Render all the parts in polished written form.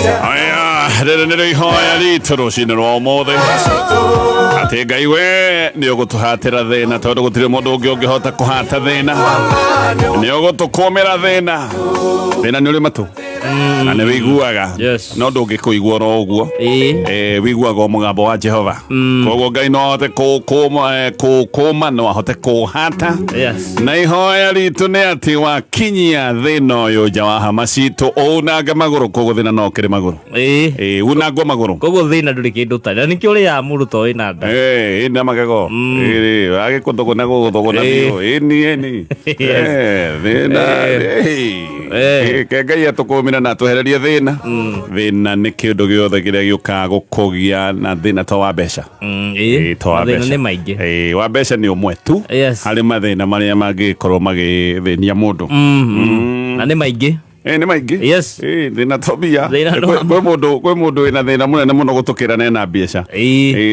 Aya, rĩrĩ nĩrĩo ihoya ritũ rũcinĩ rwa ũmũthĩ atĩ Ngai we nĩ ũgũtũhatĩra thĩna tondũ gũtirĩ mũndũ ũngĩ ũngĩhota kũhata thĩna, nĩ ũgũtũkũmĩra thĩna. Thĩna nĩ ũrĩ matũ na nĩ wĩiguaga. No ndũngĩkũigua oro ũguo. Wĩiguaga o mũgambo wa Jehova. Koguo Ngai no ahote kũũkũma, no ahote kũũhata. Na ihoya ritũ nĩ atĩ wakinyia thĩna ũyũ nja wa hama citũ, ũunange magũrũ, koguo thĩna no ũkĩrĩ magũrũ. Unangwo magũrũ. Koguo thĩna ndũrĩ kĩndũ ũtarĩ, na nĩkĩo ũrĩaga mũndũ to wĩna nda. Ĩna magego. Agĩkũthũgũna gũgũthũgũna biũ. Ĩni, ĩni. Thĩna. Ke Ngai atũkũmĩra na atwehererie thĩna. Thĩna nĩ kĩndũ gĩothe kĩrĩa gĩũkaga gũkũgia, na thĩna to wa mbeca. To wa Mathĩna mbeca. nĩ maingĩ. Wa mbeca nĩ ũmwe tu harĩ mathĩna marĩa mangĩkorwo magĩthĩnia mũndũ. Na nĩ maingĩ. Nĩ maingĩ. Thĩna to mbia. Thĩna no- Kwĩ mũndũ wĩna thĩna mũnene mũno gũtũkĩra nena mbeca.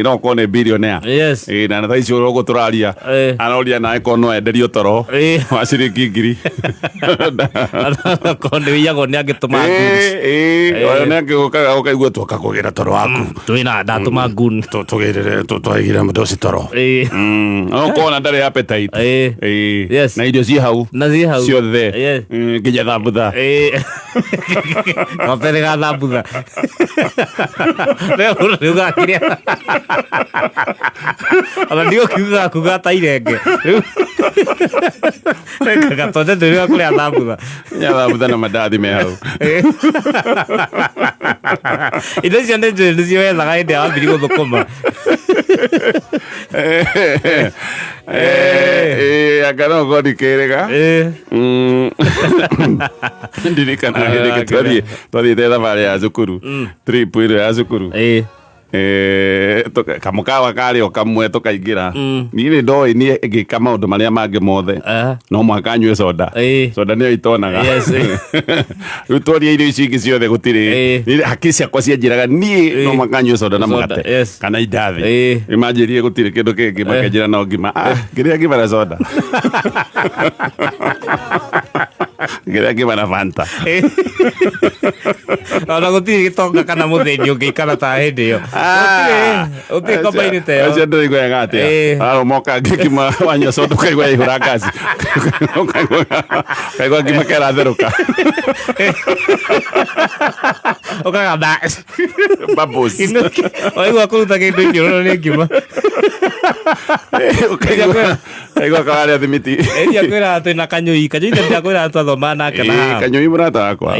No ũkorwo nĩ billionaire. Na thaa ici ũguo tũraria, aroria nawe korwo no enderio toro wa ciringi 1000. Korwo nĩ wĩiyagwo nĩ angĩtũma goons. Oyo nĩ angĩgũkaga ũkaigua twoka kũgĩra toro waku. Twĩna ndatũma goon. Tũgĩrĩre twaigire mũndũ ũcio toro. No ũkorwo na ndarĩ appetite. Na irio ciĩ hau. Na ciĩ hau. Ciothe. Nginya thambutha. Kabere ga thambutha. Rĩu gakĩrĩa. Ona ndigũkiuga gaku ga ta irenge. Rĩu gatonde ndũrĩ kũrĩa thambutha. Nginya thambutha na mandathi me hau. Indo icio nĩ njũĩ nĩcio wethaga hĩndĩ ya wambiri gũthũkũma. Anga no ũkorwo ndikĩrĩga. Ndirikana hĩndĩ ĩngĩ twathiĩte thabarĩ ya cukuru, trip ĩrĩa ya cukuru. Kamũkawa karĩ o kamwe tũkaingĩra. Niĩ nĩ ndoĩ niĩ ngĩka maũndũ marĩa mangĩ mothe no mũhaka nyue soda. Soda nĩyo itonaga. Rĩu twaria irio ici ingĩ ciothe gũtirĩ. Niĩ hakiri ciakwa cianjĩraga niĩ no mũhaka nyue soda na Soda, mũgate kana indathi. Nĩmanjĩrire gũtirĩ kĩndũ kĩngĩ, makanjĩra no ngima. Ah, ngĩrĩa ngima na soda, ngĩrĩa ngima na Fanta. Ona gũtirĩ gĩtonga kana mũthĩni ũngĩikara ta hĩndĩ ĩyo. Gũtirĩ kombaini ta ĩyo. Acio ndũraigua wega atĩa? Arũmoka ngima wanyua soda ũkaigua yaihũra ngaci, ũkaigua ngima keratherũka. Ũkagamba. Bubbles. Waigua kũruta kĩndũ iniũrũ nĩ ngima. Ũkaigua kararĩa thimiti. Ĩria kwĩra twĩna kanyũi. Kanyũi nĩ twathomaga nake na haha. Kanyũi mũrata wakwa.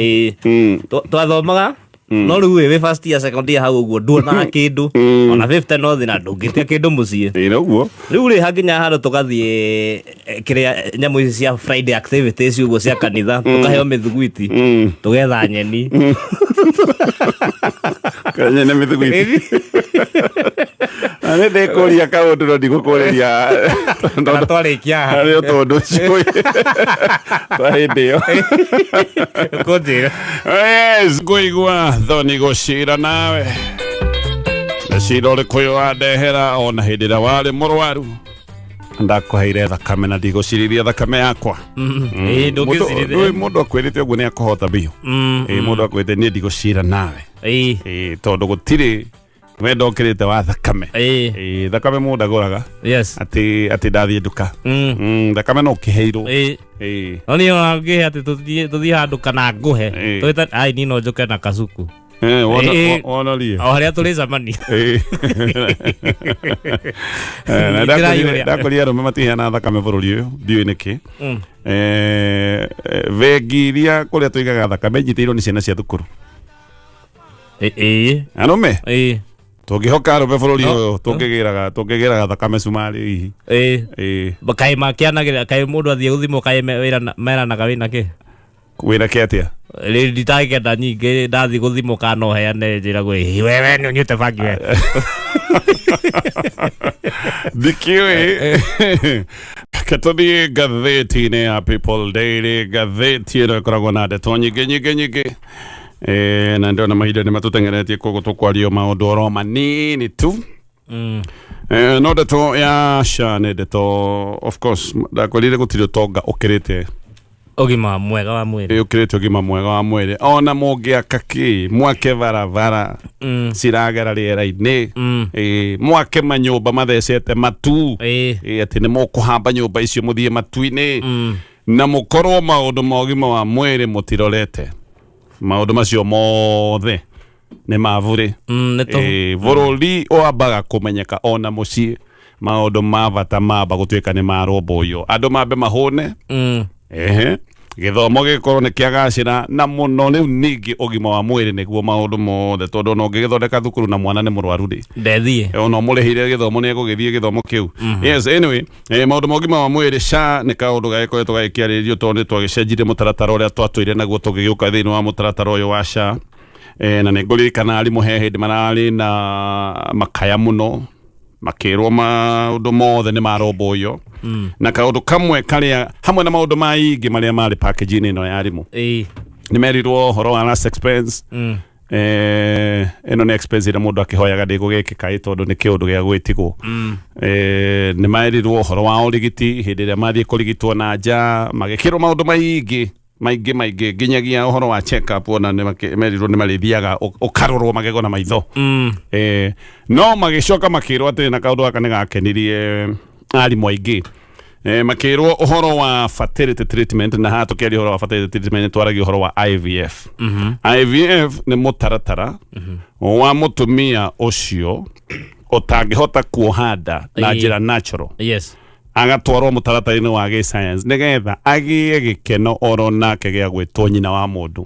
Twathomaga no rĩu wĩ first year, second year hau ũguo nduonaga kĩndũ, ona 50 no thĩna ndũngĩtia kĩndũ mũciĩ. Ĩĩ noguo. Rĩu rĩ hakinya handũ tũgathiĩ kĩrĩa nyamũ ici cia Friday activities ũguo cia kanitha, tũkaheo mĩthuguiti, tũgetha nyeni. Kanyene mĩthuguiti. Na nĩ ndĩkũria kaũndũ no ndigũkũrĩria. Kana twarĩkia haha. Nĩ tondũ ũcio twa hĩndĩ ĩyo. Ũkũnjĩra. Yes, ngũigua thoni gũcira nawe na cira ũrĩkũ ũyũ wandehera ona hĩndĩ ĩrĩa warĩ mũrwaru ndakũheire thakame na ndigũcirithia thakame yakwa. Ĩĩ, ndũngĩcirithia. Ndũĩ mũndũ akwĩrĩte ũguo nĩ akũhota biũ. Ĩĩ, mũndũ akwĩrĩte niĩ ndigũcira nawe. Ĩĩ, tondũ gũtirĩ wendo ũkĩrĩte wa thakame. Ĩĩ, thakame mũndũ agũraga atĩ ndathiĩ nduka. Thakame no ũkĩheirwo. Ĩĩ. No niĩ ona ngĩhe atĩ tũthiĩ handũ kana ngũhe. Twĩta ai niĩ no njũke na kacuku. Wonorie. O harĩa tũrĩcemania. Na Ndĩraiyũria. ndakũria arũme matiheanaga thakame bũrũri ũyũ, ndiũĩ nĩkĩ. Bengi iria kũrĩa tũigaga thakame inyitĩirwo nĩ ciana cia thukuru. Arũme tũngĩhoka arũme bũrũri ũyũ tũngĩgĩraga thakame cumarĩ hihi. Kaĩ makĩanagĩrĩra, kaĩ mũndũ athiĩ gũthimwo kaĩ meranaga wĩna kĩ? Wĩna kĩ atĩa? Rĩu nditangĩenda nyingĩ ndathiĩ gũthimwo kana no heane njĩragwo, "Ĩ, wewe nĩ ũnyuĩte bangi we." Ndikĩũĩ. Reke tũthiĩ ngathĩti-inĩ ya People Daily, ngathĩti ĩno ĩkoragwo na ndeto nyingĩ nyingĩ nyingĩ. Na ndĩrona mahinda nĩ matũteng'eretie, koguo tũkwaria maũndũ oro manini tu. No ndeto ya SHA nĩ ndeto, of course ndakwĩrire gũtirĩ ũtonga ũkĩrĩte. Ũgima mwega wa mwĩrĩ. Ũkĩrĩte ũgima mwega wa mwĩrĩ. Ona mũngĩaka kĩ, mwake barabara ciragera rĩera-inĩ, mwake manyũmba mathecete matu, atĩ nĩ mũkũhamba nyũmba icio mũthiĩ matu-inĩ, na mũkorwo maũndũ ma ũgima wa mwĩrĩ mũtirorete, maũndũ macio mothe nĩ mabũrĩ. Nĩ tũhũ. Bũrũri wambaga kũmenyeka ona mũciĩ maũndũ ma bata mamba gũtuĩka nĩ marũmbũiyo, andũ mambe mahũne, ehe, gĩthomo gĩkorwo nĩ kĩagacĩra, na mũno rĩu ningĩ ũgima wa mwĩrĩ nĩguo maũndũ mothe, tondũ ona ũngĩgĩthondeka thukuru na mwana nĩ mũrwaru rĩ, ndethiĩ. Ona ũmũrĩhĩire gĩthomo, nĩ egũgĩthiĩ gĩthomo kĩu? Yes, anyway, maũndũ ma ũgima wa mwĩrĩ, SHA nĩ kaũndũ gagĩkoretwo gagĩkĩarĩrĩrio tondũ nĩ twagĩcenjirie mũtaratara ũrĩa twatũire naguo tũgĩgĩũka thĩinĩ wa mũtaratara ũyũ wa SHA. Na nĩ ngũririkana arimũ he hĩndĩ mararĩ na makaya mũno makĩrwo maũndũ mothe nĩ marũmbũiyo, na kaũndũ kamwe karĩa hamwe na maũndũ maingĩ marĩa marĩ package-inĩ ĩno ya arimũ, nĩ merirwo ũhoro wa last expense. Ĩno nĩ expense ĩrĩa mũndũ akĩhoyaga ndĩgũgĩkĩka ĩ, tondũ nĩ kĩũndũ gĩa gwĩtigwo. Nĩ merirwo ũhoro wa ũrigiti hĩndĩ ĩrĩa mathiĩ kũrigitwo na nja, magĩkĩrwo maũndũ maingĩ maingĩ maingĩ, nginyagia ũhoro wa check up, ona nĩ merirwo nĩ marĩthiaga ũkarorwo magego na maitho. No magĩcoka makĩrwo atĩrĩ, na kaũndũ gaka nĩ gakenirie arimũ aingĩ, makĩrwo ũhoro wa fertility treatment. Na haha tũkĩaria ũhoro wa fertility treatment, twaragia ũhoro wa IVF. IVF nĩ mũtaratara wa mũtumia ũcio ũtangĩhota kuoha nda na njĩra natural, agatwarwo mũtaratara-inĩ wa gĩscience nĩgetha agĩe gĩkeno oro nake gĩa gwĩtwo nyina wa mũndũ.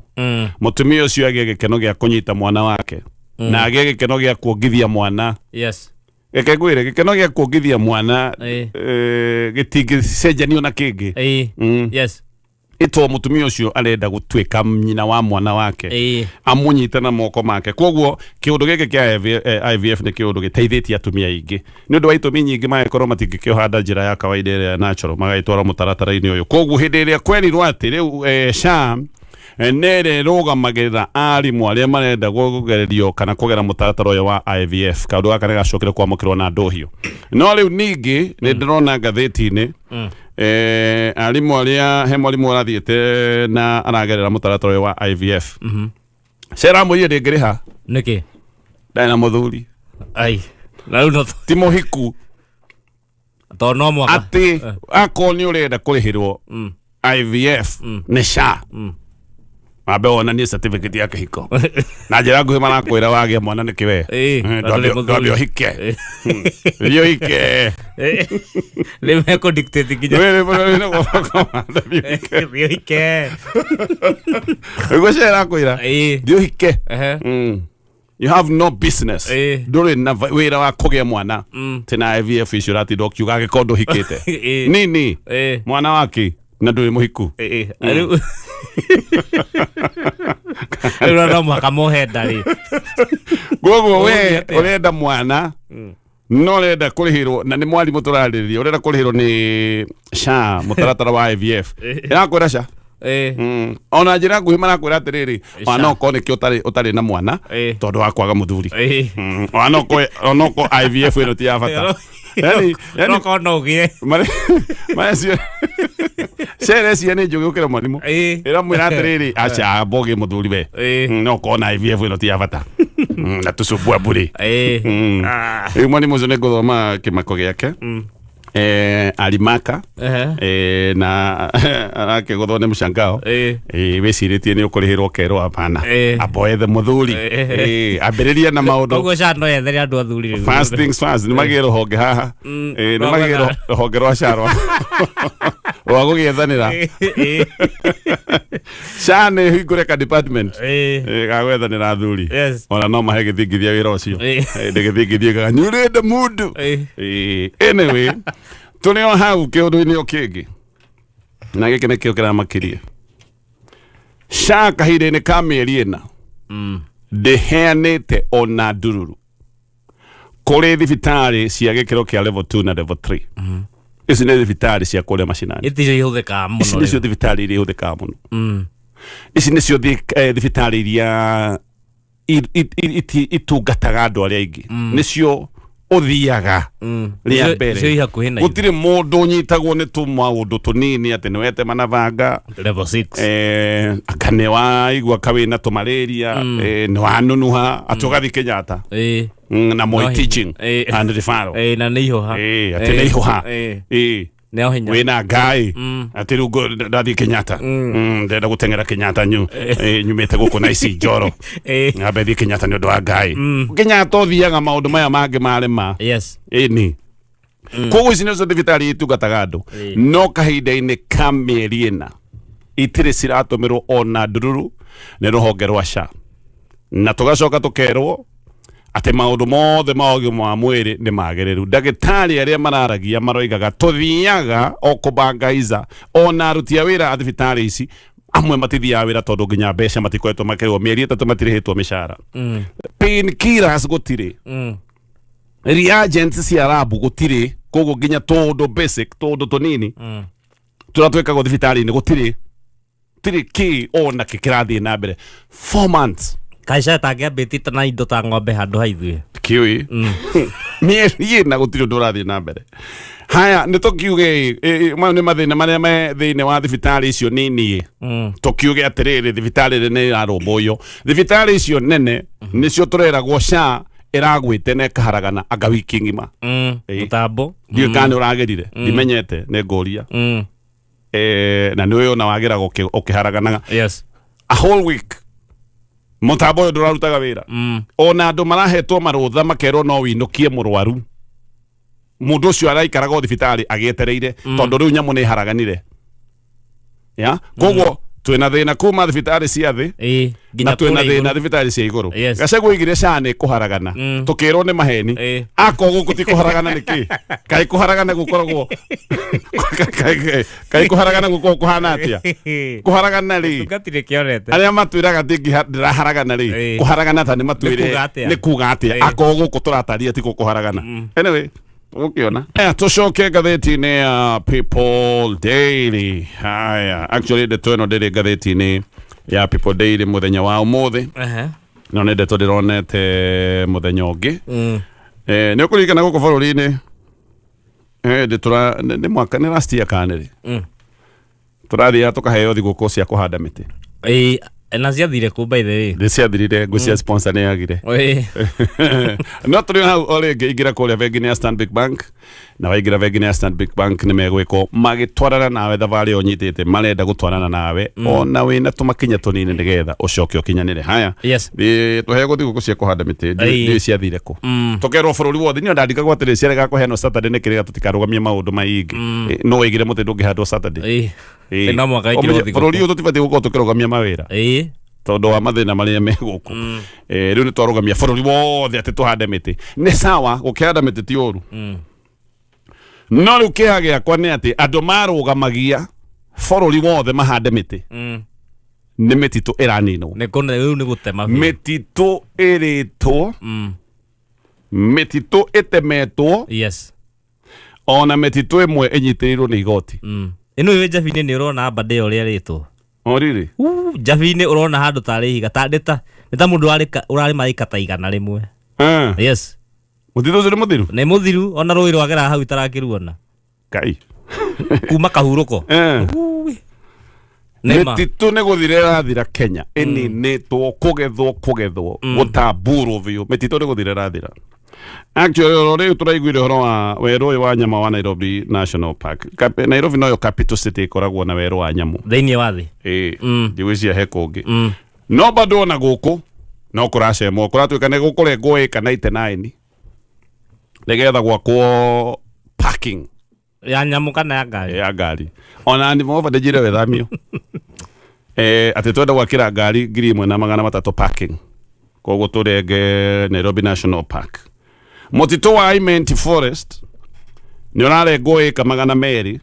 Mũtumia ũcio agĩe gĩkeno gĩa kũnyita mwana wake na agĩe gĩkeno gĩa kuongithia mwana. Reke ngwĩre, gĩkeno gĩa kuongithia mwana gĩtingĩcenjanio na kĩngĩ. Ĩtwo mũtumia ũcio arenda gũtuĩka nyina wa mwana wake, amũnyite na moko make. Koguo kĩũndũ gĩkĩ kĩa IVF nĩ kĩũndũ gĩteithĩtie atumia aingĩ nĩ ũndũ wa itũmi nyingĩ, magĩkorwo matingĩkĩoha nda njĩra ya kawaida ĩrĩa ya natural, magagĩtwara mũtaratara-inĩ ũyũ. Koguo hĩndĩ ĩrĩa kwerirwo atĩ rĩu SHA nĩ ĩrĩrũgamagĩrĩra arimũ arĩa marenda kũgererio kana kũgera mũtaratara ũyũ wa IVF, kaũndũ gaka nĩ gacokire kwamũkĩrwo na ndũhiũ. No rĩu ningĩ nĩ ndĩrona ngathĩti-inĩ arimũ arĩa, he mwarimũ ũrathiĩte na aragerera mũtaratara ũyũ wa IVF, cera amwĩrire ndĩngĩrĩha. Nĩkĩ? Ndarĩ na mũthuri. Ai, na rĩu no Ti mũhiku. Tondũ no mwaka Atĩ akorwo nĩ ũrenda kũrĩhĩrwo IVF nĩ SHA, mambe wonanie certificate ya kĩhiko. Na njĩra nguhĩ marakwĩra wagĩa mwana nĩkĩ we? Na ndũrĩ mũthuri. Ndwambe ũhike. Thiĩ ũhike. Nĩ mekũ dictate nginya Thiĩ thiĩ ũhike. Nĩguo SHA ĩrakwĩra, thiĩ ũhike. You have no business. Ndũrĩ na wĩra wa kũgĩa mwana tena IVF icio ũratinda ũkiuga angĩkorwo ndũhikĩte. Nini mwana waki na ndũrĩ mũhiku? Rĩu no mũhaka mohe nda rĩ. Koguo we Ũgũthiĩ atĩa? ũrenda mwana no ũrenda kũrĩhĩrwo, na nĩ mwarimũ tũrarĩrĩria, ũrenda kũrĩhĩrwo nĩ SHA mũtaratara wa IVF, ĩrakwĩra SHA. Ona njĩra nguhĩ marakwĩra atĩrĩrĩ, ona no korwo nĩkĩo ũtarĩ na mwana tondũ wa kwaga mũthuri. Ona no korwo IVF ĩno ti ya bata. Yani No korwo no ũgĩe. Macio cere cia nĩ njũgĩ gũkĩra mwarimũ. Ĩramwĩra atĩrĩrĩ, aca mboge mũthuri we. No korwo na IVF ĩno ti ya bata, na tũcumbua mbũrĩ. Rĩu mwarimũ ũcio nĩ ngũthoma kĩmako gĩake, arimaka na arakĩgũthwo nĩ mshangao. Wĩcirĩtie nĩ ũkũrĩhĩrwo, ũkerwo hapana. Amba wethe mũthuri. Ambĩrĩria na maũndũ. Koguo SHA no yethere andũ athuri rĩu. First things first, nĩ magĩe rũhonge haha. Nĩ rwa magĩe gwetha. rũhonge rwa SHA rwa gũgĩethanĩra. SHA nĩ hingũre ka department ga gwethanĩra athuri. Ona no mahe gĩthingithia wĩra ũcio. Ndĩgĩthingithie gaga nyurĩnda mundu. Anyway, tũrĩ o hau kĩũndũ-inĩ o kĩngĩ, na gĩkĩ nĩkĩo kĩramakirie SHA kahinda-inĩ ka mĩeri 4 ndĩheanĩte ona ndururu kũrĩ thibitarĩ cia gĩkĩro kĩa level 2 na level 3. Ici nĩ thibitarĩ cia kũrĩa macinani. Iticio ihũthĩkaga Ici mũno nĩcio rĩu. thibitarĩ iria ihũthĩkaga mũno. Ici nĩcio thibitarĩ iria itungataga andũ arĩa aingĩ, nĩcio. Ũthiaga rĩa mbere. Icio i hakuhĩ na ithuĩ. Gũtirĩ mũndũ ũnyitagwo nĩ tũmaũndũ tũnini atĩ nĩ wetema na banga. Level 6. Anga nĩ waigua kawĩna tũmalaria, nĩ wanunuha atĩ ũgathiĩ Kenyatta na Moi No hinya. Teaching and Referral. Na nĩ ihũha. Atĩ nĩ ihũha. Nĩ o hinya. Wĩna ngai atĩ rĩu ndathiĩ Kenyatta. Ndĩrenda gũteng'era Kenyatta nyumĩte gũkũ na ici njoro. Ngambe thiĩ Kenyatta nĩ ũndũ wa ngai. Kenyatta ũthiaga maũndũ maya mangĩ marema. Ĩni koguo ici nĩcio thibitarĩ itungataga andũ, no kahinda-inĩ ka mĩeri 4 itirĩ ciratũmĩrwo ona ndururu nĩ rũhonge rwa SHA, na tũgacoka tũkerwo atĩ maũndũ mothe ma ũgima wa mwĩrĩ nĩ magĩrĩru. Ndagĩtarĩ arĩa mararagia maroigaga tũthiaga o kũbangaiza, ona aruti a wĩra a thibitarĩ ici amwe matithiaga wĩra tondũ nginya mbeca matikoretwo makĩrĩhwo, mĩeri 3 matirĩhĩtwo mĩcara. Pain killers gũtirĩ, reagents cia lab gũtirĩ, koguo nginya tũũndũ basic, tũũndũ tũnini tũrĩa twĩkagwo thibitarĩ-inĩ gũtirĩ, tirĩ kĩ ona kĩ kĩrathiĩ na mbere 4 months. Kaica tangĩambĩtĩte na indo ta ng'ombe handũ ha ithuĩ. Kiui mĩeri 4 gũtirĩ ũndũ ũrathiĩ na mbere. Haya, nĩ tũkiuge mayo nĩ mathĩna marĩa me thĩinĩ wa thibitarĩ icio nini. Tũkiuge atĩrĩrĩ, thibitarĩ nene ĩrarũmbũiyo, thibitarĩ icio nene nĩcio tũreragwo SHA ĩragwĩte na ĩkaharagana anga wiki ng'ima. Mũtambo. Ndiũĩ kana nĩ ũragĩrire, ndimenyete, nĩ ngũria. Na nĩ ũyũ ona wagĩraga ũkĩharaganaga a whole week, mũtambo ũyũ ndũrarutaga wĩra. Ona andũ marahetwo marũtha makerwo no wĩinũkie mũrwaru, mũndũ ũcio araikaraga o thibitarĩ agĩetereire tondũ rĩu nyamũ nĩ ĩharaganire ya. Koguo twĩna thĩna kuma thibitarĩ cia thĩ nginya na twĩna kũrĩa thĩna igũrũ. Thibitarĩ cia igũrũ. Gachagua oigire SHA nĩ kũharagana, tũkĩrwo nĩ maheni. Akorwo gũkũ ti kũharagana nĩkĩ? Kaĩ kũharagana gũkoragwo, kaĩ kũharagana gũkoragwo kũhana atĩa? Kũharagana rĩ, Tungatire kĩorete. Arĩa matwĩraga atĩ ndĩraharagana rĩ, kũharagana ta nĩ matwĩre Nĩ kuga atĩa? Nĩ kuga atĩa? Akorwo gũkũ tũrataria ti kũharagana. Anyway, ũgũkĩona. Aya, tũcoke ngathĩti-inĩ ya People Daily. Haya, actually ndeto ĩno ndĩrĩ ngathĩti-inĩ ya People Daily mũthenya wa ũmũthĩ, no nĩ ndeto ndĩronete mũthenya ũngĩ. Nĩ ũkũririkana gũkũ bũrũri-inĩ ndĩ tũra nĩ mwaka, nĩ last year kana nĩ rĩ, tũrathiaga tũkaheo thigũkũ cia kũhanda mĩtĩ. Na ciathire kũ, by the way? Nĩ ciathirire, ngwĩciria sponsor nĩ yagire. No tũrĩ hau o rĩngĩ, ingĩra kũrĩa bengi-inĩ ya Stanbic Bank, na waingĩra bengi-inĩ ya Stanbic Bank nĩ megwĩkwo magĩtwarana nawe thabarĩ ĩyo ũnyitĩte, marenda gũtwarana nawe ona wĩna tũmakinya tũnini nĩgetha ũcoke ũkinyanĩre. Haya, tũheagwo thigũkũ cia kũhanda mĩtĩ. Ndiũĩ ciathire kũ. Tũkerwo bũrũri wothe. Niĩ ndandikagwo atĩrĩ, ciarega kũheanwo Saturday nĩ kĩrĩga tũtikarũgamie maũndũ maingĩ. No wĩigire mũtĩ ndũngĩhandwo Saturday. No mũhaka ĩkĩrwo Ũmenye, thigũkũ. bũrũri ũyũ tũtibatiĩ gũkorwo tũkĩrũgamia mawĩra tondũ wa mathĩna marĩa me gũkũ. Rĩu nĩ twarũgamia bũrũri wothe atĩ tũhande mĩtĩ. Nĩ sawa, gũkĩhanda mĩtĩ ti ũru, no rĩu kĩeha gĩakwa nĩ atĩ andũ marũgamagia bũrũri wothe mahande mĩtĩ, nĩ mĩtitũ ĩraninwo. Nĩ kũna rĩu nĩ gũtema biũ. Mĩtitũ ĩrĩtwo, mĩtitũ ĩtemetwo, ona mĩtitũ ĩmwe ĩnyitĩrĩirwo nĩ igoti. Ĩno ĩĩ njabi-inĩ nĩ ũrona mbande ũrĩa ĩrĩtwo. O rĩrĩ. Njabi-inĩ ũrona handũ tarĩ ihiga ta nĩ ta mũndũ ũrarĩma ĩka ta 100. Mũtitũ ũcio nĩ mũthiru. Nĩ mũthiru, ona rũĩ rwagera hau itarakĩruona. Kai. Kuma kahurũko. Ui. Nĩ ma. Mĩtitũ nĩ gũthira ĩrathira Kenya, ĩninĩtwo kũgethwo, kũgethwo, gũtamburwo biũ. Mĩtitũ nĩ gũthira ĩrathira. Actually, oro rĩu tũraiguire ũhoro wa werũ ũyũ wa nyama wa Nairobi National Park. Nairobi noyo capital city ĩkoragwo na werũ wa nyamũ thĩinĩ wa thĩ. Ĩĩ, ndigwĩciria he kũngĩ. No bado ona gũkũ no kũracemwo, kũratuĩka nĩ gũkũrengwo ĩka 99 nĩgetha gwakwo parking. Ya nyamũ kana ya ngari? Ya ngari. Ona ni moba ndĩnjire wethamio atĩ twenda gwakĩra ngari 1300 parking, koguo tũrenge Nairobi National Park. Mũtitũ wa Imenti Forest nĩ ũrarengwo ĩka 200.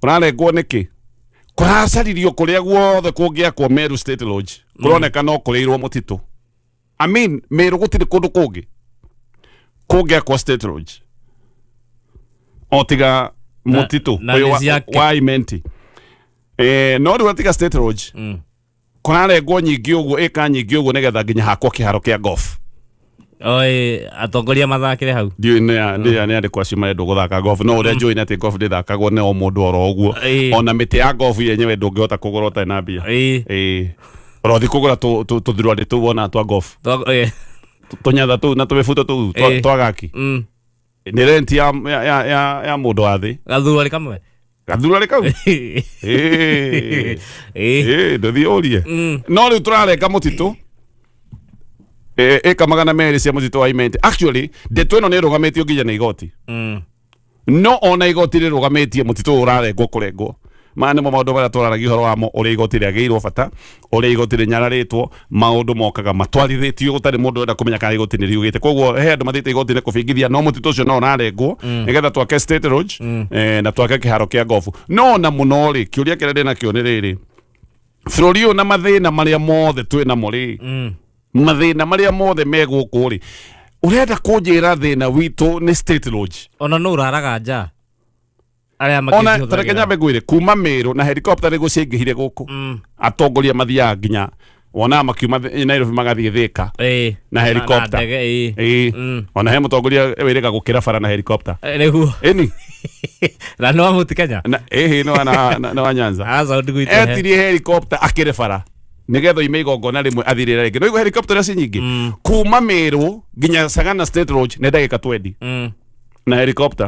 Ũrarengwo nĩkĩ? Kũracaririo kũrĩa guothe kũngĩakwo Meru State Lodge, kũroneka no kũrĩirwo mũtitũ. I mean, Meru gũtirĩ kũndũ kũngĩ kũngĩakwo State Lodge o tiga mũtitũ na ũyũ nĩ ciake. wa Imenti. No rĩu atiga State Lodge, kũrarengwo nyingĩ ũguo, ĩka nyingĩ ũguo nĩgetha nginya hakwo kĩharo kĩa golf. Oi, atongoria mathakĩre hau. Ndiũĩ nĩ arĩkũ acio marendwo gũthaka golf, no ũrĩa njũĩ nĩ atĩ golf ndĩthakagwo nĩ o mũndũ oro ũguo. Ona mĩtĩ ya golf yenyewe ndũngĩhota kũgũra ũtarĩ na mbia. Ĩĩ, ũrothi kũgũra tũthurwandĩ tũu wona twa golf, tũnyatha tũu na tũmĩbuto tũu twa gaki, nĩ rent ya mũndũ wa thĩ. Gathurwari kamwe. Gathurarĩ kau. Ĩĩ. Ĩĩ, ndũthiĩ ũrie. No rĩu tũrarenga mũtitũ ĩka 200 cia mũtitũ wa Imenti. Actually, ndeto ĩno nĩ ĩrũgamĩtio nginya nĩ igoti. No ona igoti rĩrũgamĩtie mũtitũ ũyũ ũrarengwo kũrengwo. Maya nĩmo maũndũ marĩa twararagia ũhoro wamo, ũrĩa igoti rĩagĩirwo bata, ũrĩa igoti rĩnyararĩtwo, maũndũ mokaga matwarithĩtio gũtarĩ mũndũ ũrenda kũmenya kana igoti nĩ riugĩte. Koguo he andũ mathiĩte igoti-inĩ kũbingithia, no mũtitũ ũcio no ũrarengwo nĩgetha twake state lodge, na twake kĩharo kĩa gofu. No ona mũno rĩ, kĩũria kĩrĩa ndĩnakĩo nĩ rĩrĩ, bũrũri ũyũ na mathĩna marĩa mothe twĩ namo rĩ, mathĩna marĩa mothe me gũkũ rĩ, ũrenda kũnjĩra thĩna witũ nĩ state lodge? Ona nũ ũraraga nja arĩa Ona makĩcihũthagĩra? tareke nyambe ngwĩre, kuma Meru na helicopter nĩguo ciaingĩhire gũkũ, atongoria mathiaga nginya wonaga makiuma Nairobi magathiĩ Thika na helicopter. Na ndege, ĩĩ. Ĩĩ. Ona he mũtongoria wĩrĩga gũkĩra bara na helicopter. Nĩguo. Ĩni. Na nĩ wa mũti Kenya. Na ĩhĩ nĩ wa Nyanza. Aca ndigwitũ. Etirie helicopter akĩre bara nĩgetha oime igongona rĩmwe athirĩra rĩngĩ. No helicopter iria ci nyingĩ kuma Meru nginya Sagana State Lodge nĩ ndagĩka 20 na helicopter,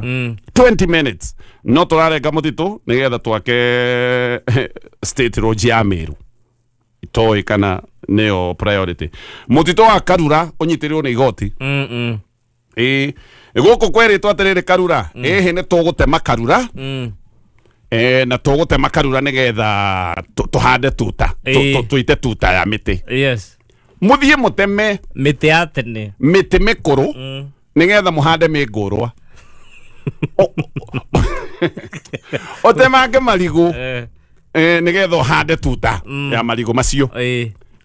20 minutes. No tũrarenga mũtitũ nĩgetha twake state lodge ya Meru. Itoĩ kana nĩyo priority. Mũtitũ wa Karura ũnyitĩrĩrwo nĩ igoti. Ĩĩ, gũkũ kwerĩtwo atĩrĩrĩ, Karura ĩhĩ nĩ tũgũtema Karura, na tũgũtema Karura nĩgetha tũhande tuta, tũite tuta ya mĩtĩ. Mũthiĩ mũteme mĩtĩ ya tene, mĩtĩ mĩkũrũ nĩgetha mũhande mĩngũrwa, ũtemange marigũ, nĩgetha ũhande tuta ya marigũ macio.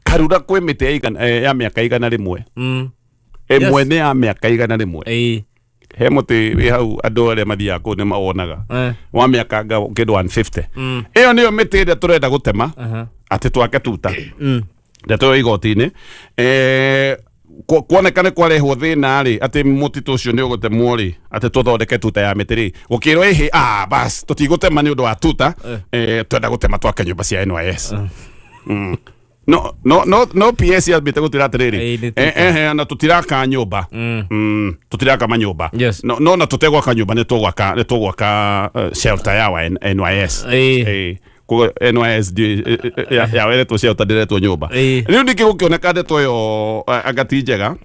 Karura kwĩ mĩtĩ ya mĩaka 100. Ĩmwe nĩ ya mĩaka 100. He mũtĩ wĩ hau, andũ arĩa mathiaga kũu nĩ mawonaga, wa mĩaka nga kĩndũ 150. Ĩyo nĩyo mĩtĩ ĩrĩa tũrenda gũtema atĩ twake tuta. Ndeto ĩyo igoti-inĩ, kuoneka nĩ kwarehwo thĩna rĩ, atĩ mũtitũ ũcio nĩ ũgũtemwo rĩ, atĩ tũthondeke tuta ya mĩtĩ rĩ, gũkĩrwo ĩhĩ, ah, bas, tũtigũtema nĩ ũndũ wa tuta, twenda gũtema twake nyũmba cia NYS. No PS yambĩte gũtwĩra atĩrĩrĩ, Ĩĩ, nĩ tuta. Na tũtiraka nyũmba, tũtiraka manyũmba. No na tũtegwaka nyũmba, nĩ tũgwaka shelter ya wa NYS. Koguo NYS yaweretwo shelter, ndĩretwo nyũmba. Rĩu ningĩ gũkĩoneka ndeto ĩyo, anga ti njega.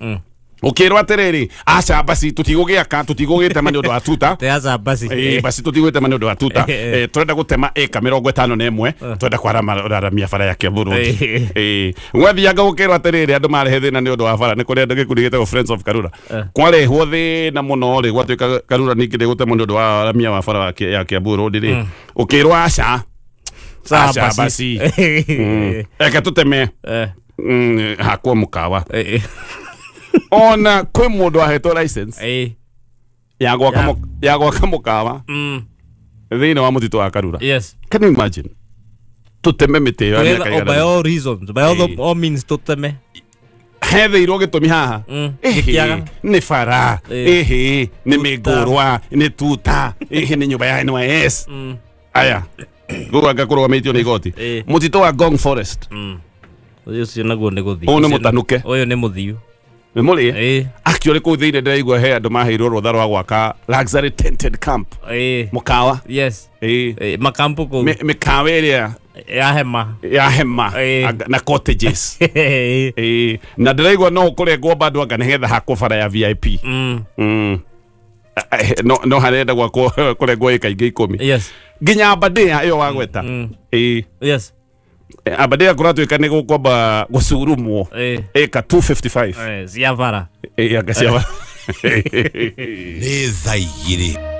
Ũkĩrwo atĩrĩrĩ, aca basi, tũtigũgĩaka, tũtigũgĩtema nĩ ũndũ wa tuta. Te aca basi. Ĩĩ, basi tũtigũgĩtema nĩ ũndũ wa tuta. Tũrenda gũtema ĩka 51, tũrenda kwararamia bara ya Kiambu Road. Ĩĩ, gwathianga gũkĩrwo atĩrĩrĩ, andũ marehe thĩna nĩ ũndũ wa bara, nĩ kũrĩ andũ gĩkundi gĩtagwo Friends of Karura. Kwarehwo thĩna mũno rĩ, gwatuĩka Karura ningĩ ndĩgũtemwo nĩ ũndũ wa waramia wa bara ya Kiambu Road rĩ, ũkĩrwo aca. Sawa. Aca basi. Reke tũteme hakwo mũkawa. Ona kwĩ mũndũ ahetwo license ya gwaka mũkawa thĩinĩ wa mũtitũ wa Karura. Can you imagine? Tũteme mĩtĩ ĩyo ya mĩaka Together, oh, by 100. all reasons, by all means tuteme. Hetheirwo gĩtũmi haha. Ĩhĩ, Gĩkĩaga. Nĩ bara, ĩhĩ nĩ mĩngũrwa, nĩ tuta, ĩhĩ nĩ nyũmba ya NYS. Aya gũganga kũrũgamĩtio nĩ igoti. Mũtitũ wa Ngong Forest. Ũyũ ũcio naguo nĩ gũthiĩ. Ũyũ nĩ mũtanuke. Ũyũ nĩ mũthiu. Nĩ mũrĩe. Actually, kũu thĩinĩ ndĩraigua he andũ maheirwo rũtha rwa gwaka luxury tented camp, mũkawa. Ĩĩ, makampu kũu. Mĩkawa ĩrĩa ya hema. Ya hema. Na cottages. Ĩĩ. Na ndĩraigua no kũrengwo bado anga nĩgetha hakwo bara ya VIP. No harenda gwakwo kũrengwo ĩka ingĩ 10. Nginya Aberdare ĩyo wagweta. Ĩĩ. Aberdare kũratuĩka nĩ gũkwamba gũcurumwo ĩka 255. Cia bara. Ĩĩ, anga cia bara. Nĩ thaa 2.